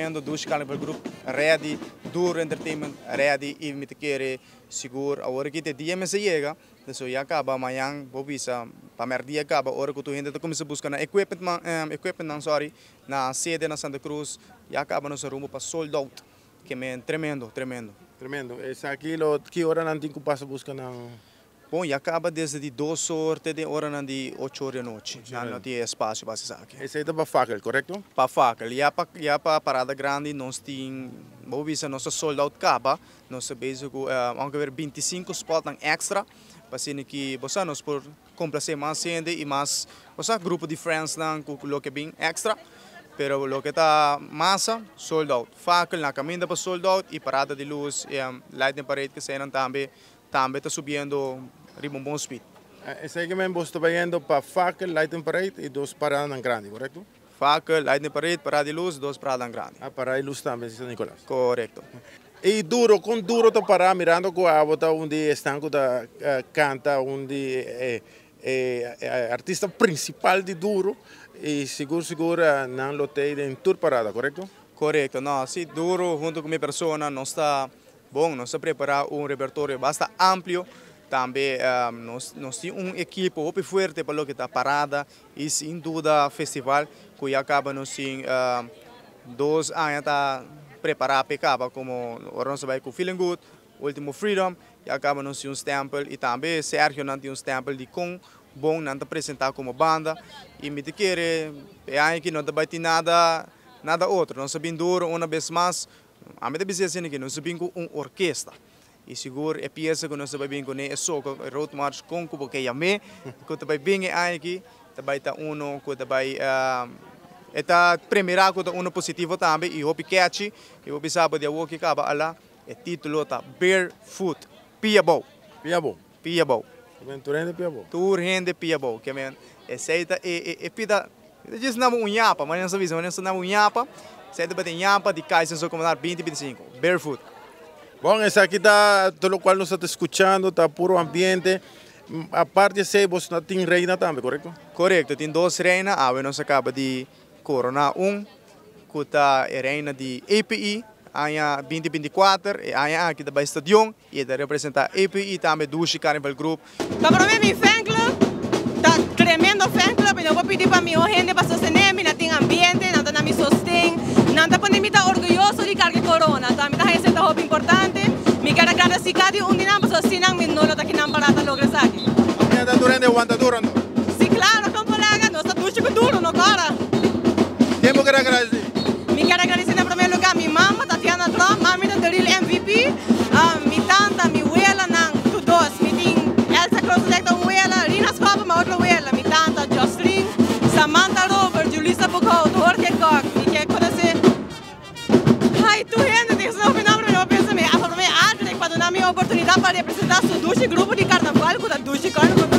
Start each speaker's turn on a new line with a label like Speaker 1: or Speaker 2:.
Speaker 1: Tremendo. Dushi Carnival Group ready, Duro Entertainment ready y mi ta kere sigur awor aki te dia mester yega, so ya caba mañan bo bisa pa merdia caba ora cu tur hende ta cuminsa busca nan equipment man, equipment nan, sorry, na sede na Santa Cruz, ya caba nos a rumbo pa sold out. Ke men tremendo, tremendo.
Speaker 2: Tremendo. Esaki lo ki ora nan tin cu pasa busca nan?
Speaker 1: Bon, ya caba desde di 2 or te den oranan di 8 or di anochi. Nan no tin espacio pa esaki.
Speaker 2: Esey ta pa Fakkel, corecto?
Speaker 1: Pa Fakkel. Ya pa parada grandi nos tin, bo bisa, nos a sold out caba. Nos ta bezig cu ongeveer 25 spotnan extra. Pa asina cu bo sa nos por complace mas hende y mas, bo sa, grupo di friends nan cu loke bin extra. Pero loke ta masa, sold out. Fakkel na caminda pa sold out y parada di luz, lightning parade cu nan tambe ta subiendo riba un bon speed.
Speaker 2: Esey ke men bo ta bayendo pa Fakkel, Lightning Parade y dos parada grandi, corecto?
Speaker 1: Fakkel, Lightning Parade, parada di luz, dos parada grandi.
Speaker 2: Ah, parada di luz tambe, San Nicolas.
Speaker 1: Corecto.
Speaker 2: Y Duro, con Duro ta para mirando cu abo ta un di esnan cu ta canta, un di artista principal di Duro y sigur sigur nan lo t'ey den tur parada, corecto?
Speaker 1: Corecto, no, si, Duro hunto cu mi persona nos ta bon, nos ta prepara un repertorio basta amplio. Tambe nos tin un ekipo hopi fuerte pa loke ta parada y sin duda festival cu ya caba nos tin 2 aña ta prepara pa caba, como ora nos bay cu Feeling Good, Ultimo Freedom, ya caba nos tin un stempel y tambe Sergio nan tin un stempel di con bon nan ta presenta como banda y mi ta kere e aña aki no ta bay tin nada nada otro. Nos bin Duro un bes mas, ami ta bisa asina cu nos bin cu un orkesta. Y sigur e pieza cu nos bay bin cu e soco, Road March, con cu bo yam'e, cu ta bay bin e aña aki, ta bay ta uno cu ta bay ta premira cu ta uno positivo tambe y hopi catchy y hopi sabi di awo cu caba ala e titulo ta Barefoot, Pia Bou.
Speaker 2: Pia Bou.
Speaker 1: Pia Bou.
Speaker 2: Tur hende pia bou.
Speaker 1: Tur hende pia bou. Ke men esey ta e pida djis namo un yapa, mas não sabe, mas não un yapa. Esey ta bate yapa di Kaiser so como 2025. Barefoot.
Speaker 2: Bon, esaki ta tur loke nos ta scuchando, ta puro ambiente. Aparte di esey, bo tin reina tambe, corecto?
Speaker 1: Corecto, tin dos reina. Awe nos a caba di corona un, cu ta e reina di API, aña 2024, e aña aki ta bay stadion, y ta representa API tambe Dushi Carnival Group.
Speaker 3: Pa prome mi fan club, ta tremendo fan club, y no por pidi pa mi hende pa sostene mi, nan tin ambiente, nan ta na mi sosten, nan ta pone mi ta orguyoso di carga corona, ta mi ta haya ta hopi importante, mi kier agradeci cada un di nan, pasobra sin nan mi no lo ta kinan para ta logra esaki.
Speaker 2: Ta durante wanta duro, no?
Speaker 3: Si, claro, con colega, nos ta dushi cu Duro, no cara.
Speaker 2: Ken bo kier agradeci?
Speaker 3: Mi kier agradeci na prome lugar mi mama, Tatiana Trump, mami ta the real MVP, mi tanta, mi wela nan, tur dos, mi tin Elsa Krosendek ta un wela, Rina Schopper, mi otro wela, mi tanta Jocelyn, Samantha Robert, Julissa Boekhout, Jorge Kok, mi kier conoce. Ai, tur hende, tin su nomber, mi no pensa mi, a mi Adric, pa duna mi oportunidad pa representa su dushi grupo di carnaval, cu ta Dushi Carnival.